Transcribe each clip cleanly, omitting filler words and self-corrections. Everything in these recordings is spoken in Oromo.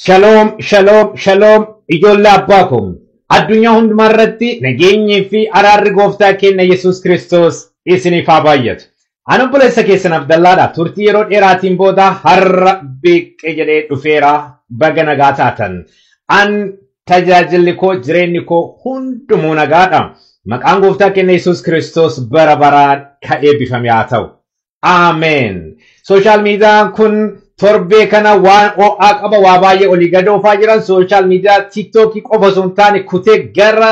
Shaloom, shaloom, shaloom, ijoollee abbaa koo. Addunyaa hundumaa irratti nageenyii fi araarri gooftaa keenya Yesuus Kiristoos isiniif haa baay'atu. Ani obboleessa keessan Abdallaadha. Turtii yeroo dheeraatiin booda har'a beeqee jedhee dhufeera, baga nagaa taatan. An tajaajilli koo, jireenyi koo hundumuu nagaadha. Maqaan gooftaa keenya Yesuus Kiristoos bara baraan ka eebbifame haa ta'u. Ameen. Sooshaal miidiyaan kun torbee kana waan ho'aa qaba, waa baay'ee olii gad oofaa jiran. Sooshaal miidiyaa TikTokii qofa osoo hin taane kutee gara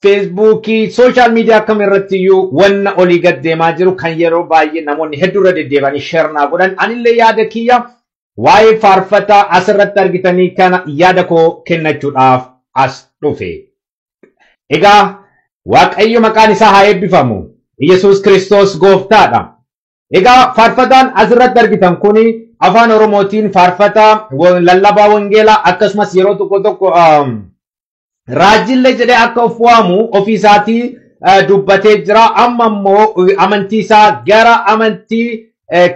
Feesbuukii, sooshaal miidiyaa akkam irratti iyyuu wanna olii gad deemaa jiru kan yeroo baay'ee namoonni hedduu irra deddeebi'anii share naa godhan. Anillee yaada kiyya waa'ee faarfataa asirratti argitanii kana yaada koo kennachuudhaaf as dhufe. Egaa Waaqayyo maqaan isaa haa eebbifamu. Yesuus Kiristoos gooftaadha. Egaa faarfataan asirratti argitan kuni afaan Oromootiin faarfataa, lallabaa wangeelaa, akkasumas yeroo tokko tokko raajillee jedhee akka of waamu ofii isaatii dubbatee jira. Amma immoo amantii isaa gara amantii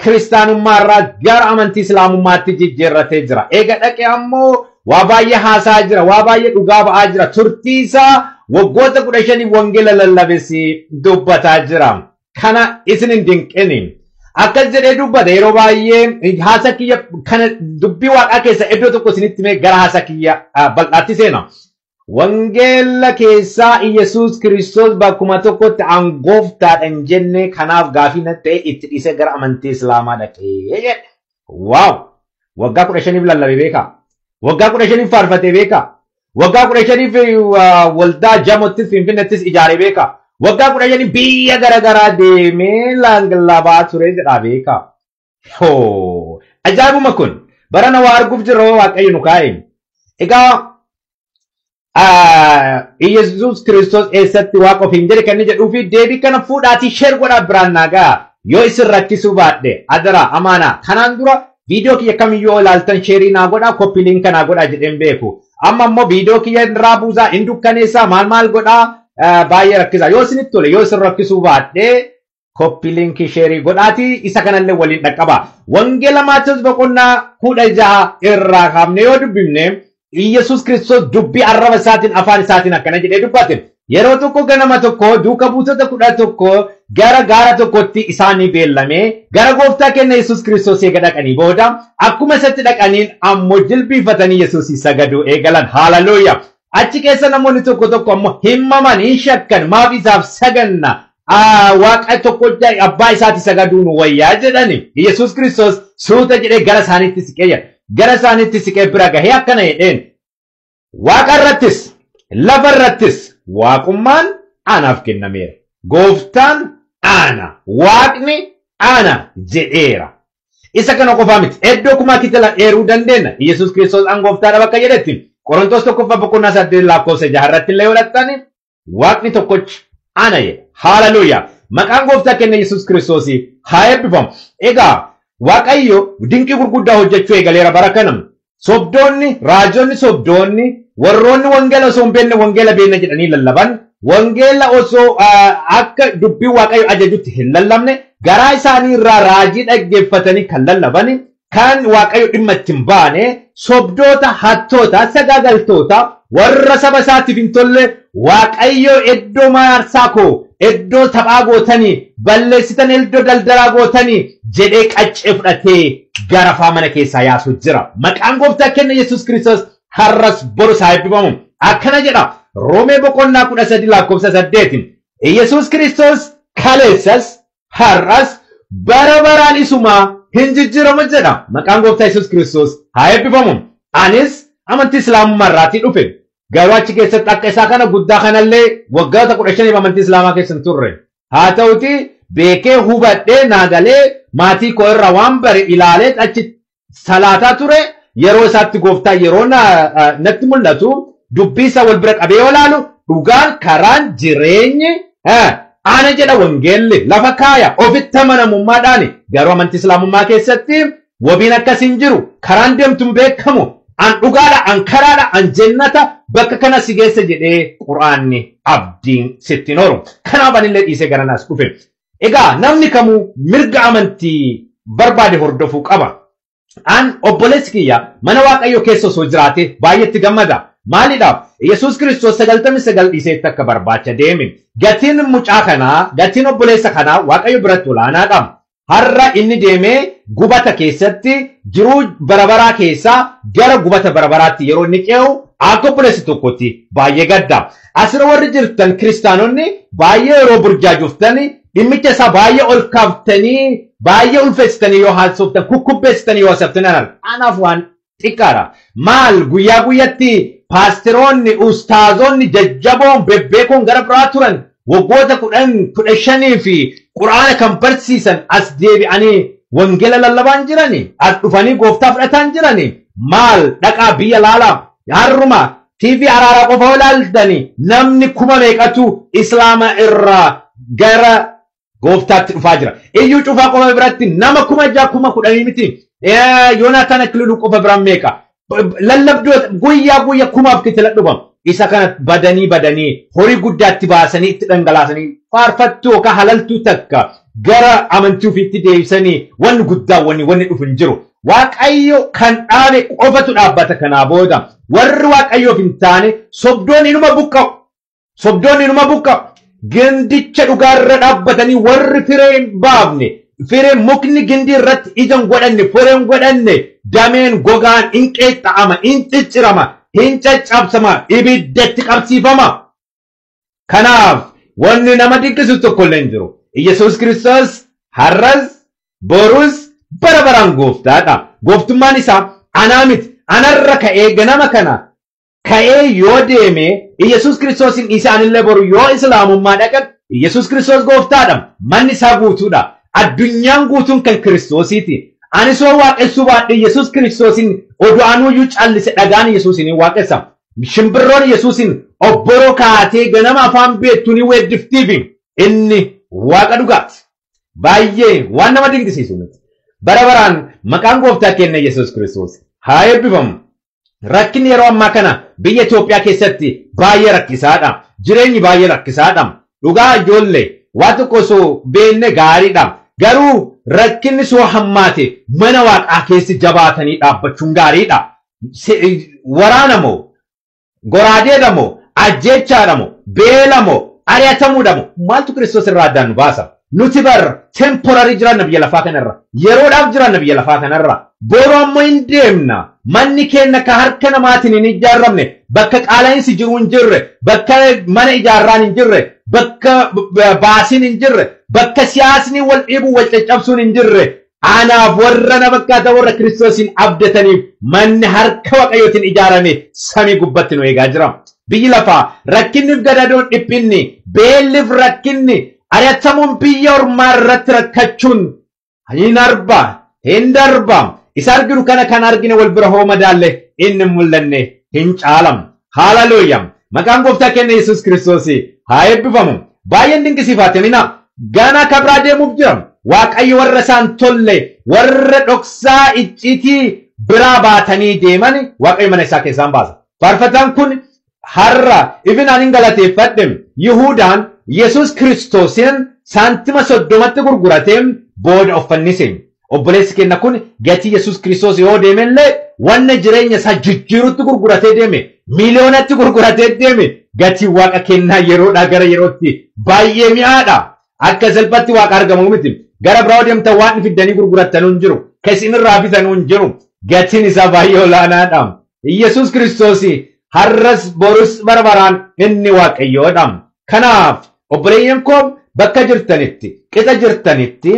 kiristaanummaa irraa gara amantii islaamummaatti jijjiirratee jira. Eega dhaqee ammoo waa baay'ee haasaa jira, waa baay'ee dhugaa ba'aa jira. Turtii isaa waggoota 15 wangeela lallabes dubbataa jira. Kana isin hin dinqini. Akkas jedhee dubbata yeroo baay'ee haasa kiyya kana dubbii waaqaa keessa iddoo tokko isinitti himee gara haasa kiyya bal'aatti seena. Wangeela keessaa Iyyasuus Kiristoos bakkuma tokkotti an gooftaadha hin jenne, kanaaf gaafii natti ta'e itti dhiisee gara amantii Islaamaa dhaqee jedhe. Waaw! Waggaa 15 lallabe beekaa? Waggaa 15 faarfatee beekaa? Waggaa 15 waldaa Jamottis Finfinnettis ijaaree beekaa? Waggaa 15 biyya garaagaraa deemee lallabaa ture jedhaa beekaa? Hoo! Ajaa'ibuma kun! Barana waa arguuf jirra Waaqayyo nu kaa'e. Egaa Iyyasuus Kiristoos eessatti waaqa ofiin jedhe kan inni jedhuu fi deebii kana fuudhaatii sheer godhaa biraan naa ga'a. Yoo isin rakkisuu baadhe adaraa amaanaa kanaan dura viidiyoo kiyya kamiyyuu ilaaltan sheerii naa godhaa, koppii liinka naa godhaa jedheen beeku. Amma immoo viidiyoo kiyya irraa buusaa, hin dukkaneessaa, maal maal godhaa, baay'ee rakkisaa. Yoo isinitti tole, yoo isin rakkisuu baadhe koppii liinkii sheerii godhaatii isa kanallee waliin dhaqqabaa. Wangeela Maatewos boqonnaa 16 irraa kaafne yoo dubbifne Iyyasuus Kiristoos dubbii arraba isaatiin afaan isaatiin akkana jedhee dubbate. Yeroo tokko ganama tokko duuka buutota 11 gara gaara tokkotti isaanii beellamee gara gooftaa keenya Yesuus Kiristoos eega dhaqanii booda akkuma isatti dhaqaniin ammoo jilbiifatanii Yesuus sagaduu eegalan. Haaleluyyaa! Achi keessa namoonni tokko tokko ammoo hin maman, hin shakkan, maaf isaaf saganna? Waaqa tokko abbaa isaatti sagaduu nu wayyaa jedhani. Yesuus Kiristoos suuta jedhee gara isaaniitti siqee jira. Gara isaaniitti siqee bira gahee akkana jedheen. Waaqa irrattis lafa irrattis waaqummaan anaaf kennameera. Gooftaan ana, waaqni ana jedheera. Isa kana qofaa miti. Iddoo kumaa kitila eeruu dandeenya. Yesuus Kiristoos an gooftaadha bakka jedhetti. Qorontos tokkoffaa boqonnaa 8 lakkoofsa 6 irratti illee yoo dhaqxani waaqni tokkochi ana jedha. Haaleluyyaa. Maqaan gooftaa keenya Yesuus Kiristoos haa eebbifamu. Egaa Waaqayyo dinqii gurguddaa hojjechuu eegaleera bara kana. Sobdoonni, raajonni sobdoonni, warroonni wangeela osoo hin beekne wangeela beekna jedhanii lallaban, wangeela osoo akka dubbii Waaqayyo ajajutti hin lallabne, garaa isaanii irraa raajii dhaggeeffatanii kan lallaban, kan Waaqayyo dhimma itti hin baane, sobdoota, hattoota, sagaagaltoota, warra saba isaatiif hin tolle, Waaqayyo iddoo maarsaa koo, iddoo taphaa gootanii, balleessitan, iddoo daldalaa gootanii jedhee qaccee fudhatee garafaa mana keessaa yaasu jira. Maqaan gooftaa keenya Yesuus Kiristoos har'as borus haa eebbifamu. Akkana jedha Roomee boqonnaa 13 lakkoofsa 8. Yesuus Kiristoos kaleessas har'as bara baraan isumaa hin jijjiiramu jedha. Maqaan gooftaa Yesuus Kiristoos haa eebbifamu. Anis amantii Islaamummaa irraatii dhufe. Garuu achi keessatti akka isaa kana guddaa kanallee waggoota 15 amantii Islaamaa keessa hin turre. Haa ta'uti beekee hubadhee naagalee maatii koo irraa waan bare ilaalee achi salaataa ture. Yeroo isaatti gooftaa yeroo natti mul'atu dubbii isaa wal bira qabee yoo ilaalu dhugaan karaan jireenyi ana jedha wangeelli lafa kaaya ofitti amanamummaadhaani. Garuu amantii Islaamummaa keessatti wabiin akkas hin jiru. Karaan deemtu hin beekamu. An dhugaadha, an karaadha, an jennata bakka kana si geessa jedhee Quraanni abdiin sitti hin horu. Kanaaf anillee dhiisee gara naas dhufe. Egaa namni kamuu mirga amantii barbaade hordofuu qaba. An obboleessi kiyya mana Waaqayyoo keessa osoo jiraate baay'eetti gammada. Maaliidhaaf? Yesuus Kiristoos 99 dhiiseetti akka barbaacha deeme. Gatiin mucaa kanaa, gatiin obboleessa kanaa Waaqayyo biratti olaanaadha. Har'a inni deemee gubata keessatti jiruu barabaraa keessaa gara gubata barabaraatti yeroo inni ce'u akka obboleessi tokkotti baay'ee gadda. Asirra warri jirtan kiristaanonni baay'ee yeroo burjaajoftan dhimmicha isaa baay'ee ol kaaftanii baay'ee ulfeessitanii yoo haasoftan kukkubbeessitanii yoo haasoftan anaaf waan xiqqaadha. Maal guyyaa guyyatti paasteroonni, ustaazonni jajjaboon bebbeekoon gara biraa turan waggoota 10, 15 fi quraana kan barsiisan as deebi'anii wangeela lallabaan jirani, as dhufanii gooftaa fudhataan jirani. Maal dhaqaa biyya laalaa har'uma TV araaraa qofa ilaaltani namni kuma meeqatu islaama irraa gara gooftaatti dhufaa jira. Iyyuu cufaa qofa biratti nama 6,000 10,000 miti. Yoonaataan Akililuu qofa biraan meeqa? Lallabdoota guyyaa guyyaa kumaaf kitila dhufa. Isa kana badanii horii guddaatti baasanii itti dhangalaasanii faarfattuu yookaan halaltuu takka gara amantii ofiitti deebisanii wanni guddaa wanni dhufu hin jiru. Waaqayyo kan dhaabe qofatu dhaabbata kanaa booda. Warri Waaqayyoof hin taane sobdoonni inuma buqqa'u. Sobdoonni inuma buqqa'u. Gindicha dhugaarra dhaabbatanii warri firee hin baafne, firee mukni gindii irratti ija hin godhanne, firee hin godhanne, dameen gogaan hin qeexxa'ama, hin ciccirama, hin caccabsama, ibiddatti qabsiifama. Kanaaf wanni nama dinqisiisu tokko illee hin jiru. Yesuus Kiristoos har'as borus bara baraan gooftaadha. Gooftummaan isaa anaa miti. Anarra ka'ee ganama kana ka'ee yoo deeme Yesuus Kiristoosin dhiisee anillee boru yoo islaamummaa dhaqan Yesuus Kiristoos gooftaadha. Manni isaa guutuudha. Addunyaan guutuun kan Kiristoosiiti. Ani soo waaqessuu baadhee Yesuus Kiristoosin oduu anuuyyuu callise dhagaan Yesuusin hin waaqessa. Shimbirroon Yesuusin obboroo kaatee ganama afaan beektu ni weeddiftiifi inni waaqa dhugaati. Baay'ee waan nama dinqisiisu miti. Bara baraan maqaan gooftaa keenya Yesuus Kiristoos haa eebbifamu. Rakkinni yeroo ammaa kana biyya Itoophiyaa keessatti baay'ee rakkisaadha. Jireenyi baay'ee rakkisaadha. Dhugaa ijoollee waa tokko osoo beekne gaariidha. Garuu rakkinni soo hammaate mana waaqaa keessi jabaatanii dhaabbachuun gaariidha. Waraana moo, goraadeedha moo, ajjeechaadha moo, beela moo, ari'atamuudha moo maaltu Kiristoos irraa addaan nu baasa? Nuti bar temporary jiraanna biyya lafaa kanarra. Yeroodhaaf jiraanna biyya lafaa kanarra. Boru ammoo hin deemna. Manni keenya ka harka namaatiin hin ijaaramne, bakka qaala'insi jiru hin jirre, bakka mana ijaarraan hin jirre, bakka baasiin hin jirre, bakka siyaasni wal dhiibu wal caccabsuun hin jirre. Anaaf warra na fakkaata warra Kiristoosiin abdataniif manni harka Waaqayyootiin ijaarame samii gubbatti nu eegaa jira. Biyyi lafaa rakkinniif gadadoon dhiphinni, beelliif rakkinni, ari'atamuun biyya ormaa irratti rakkachuun hin arba, hin darba. Isa arginu kana kan argine wal bira hoo madaalle inni mul'anne hin caalam. Haaleluyyaa. Maqaan gooftaa keenya Yesuus Kiristoos haa eebbifamu. Baay'een dinqisiifatamina. Ganaa kabraa deemuuf jira. Waaqayyo warra isaan tolle, warra dhoksaa icciitii biraa baatanii deeman Waaqayyo mana isaa keessaan baasa. Faarfataan kun har'a ifin ani galateeffadhe Yihuudaan Yesuus Kiristoosin saantima 30tti gurguratee booda of fannise. Obboleessi keenya kun gatii Yesuus Kiristoos yoo deemellee wanna jireenya isaa jijjiirutti gurguratee deeme, miiliyoonatti gurguratee deeme, gatii waaqa kennaa yeroodhaa gara yerootti baay'ee mi'aadha. Akka salphatti waaqa argamu miti. Gara biraa deemtan waan fiddanii gurgurattanuu hin jiru. Kan isinirraa bitanuu hin jiru. Gatiin isaa baay'ee olaanaadha. Yesuus Kiristoos har'as borus bara baraan inni Waaqayyoodha. Kanaaf obboleeyyan koo bakka jirtanitti, qixa jirtanitti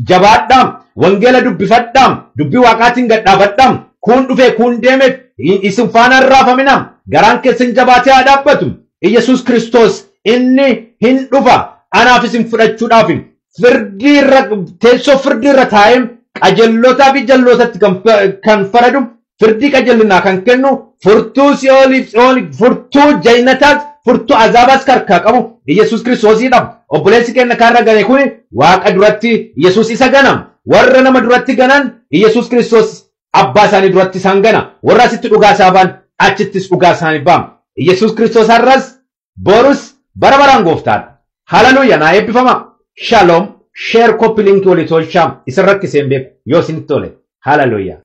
jabaadhaa, wangeela dubbifadhaa, dubbii waaqaatiin gadhaabadhaa. Kun dhufee kun deemeef isin faana hin raafamina. Garaan keessan jabaatee haa dhaabbatu. Yesuus Kiristoos inni hin dhufa. Anaaf isin fudhachuudhaaf firdii irra teessoo firdii irra taa'ee qajeellotaa fi jallootatti kan faradu, firdii qajeelinaa kan kennu, furtuu si'ooliif furtuu jannataas furtuu azaabaas harkaa qabu Yesuus Kiristoosidha. Obboleessi keenya karra gane kun waaqa duratti Yesuus isa gana. Warra nama duratti ganan Yesuus Kiristoos abbaa isaanii duratti isaan gana. Warra asitti dhugaa isaa ba'an achittis dhugaa isaanii ba'an. Yesuus Kiristoos har'as borus bara baraan gooftaadha. Haleluuyaa, naa eebbifama. Shalom. Share copy link walii tolchaa. Isin rakkisee hin beeku yoo isinitti tole. Haleluuyaa.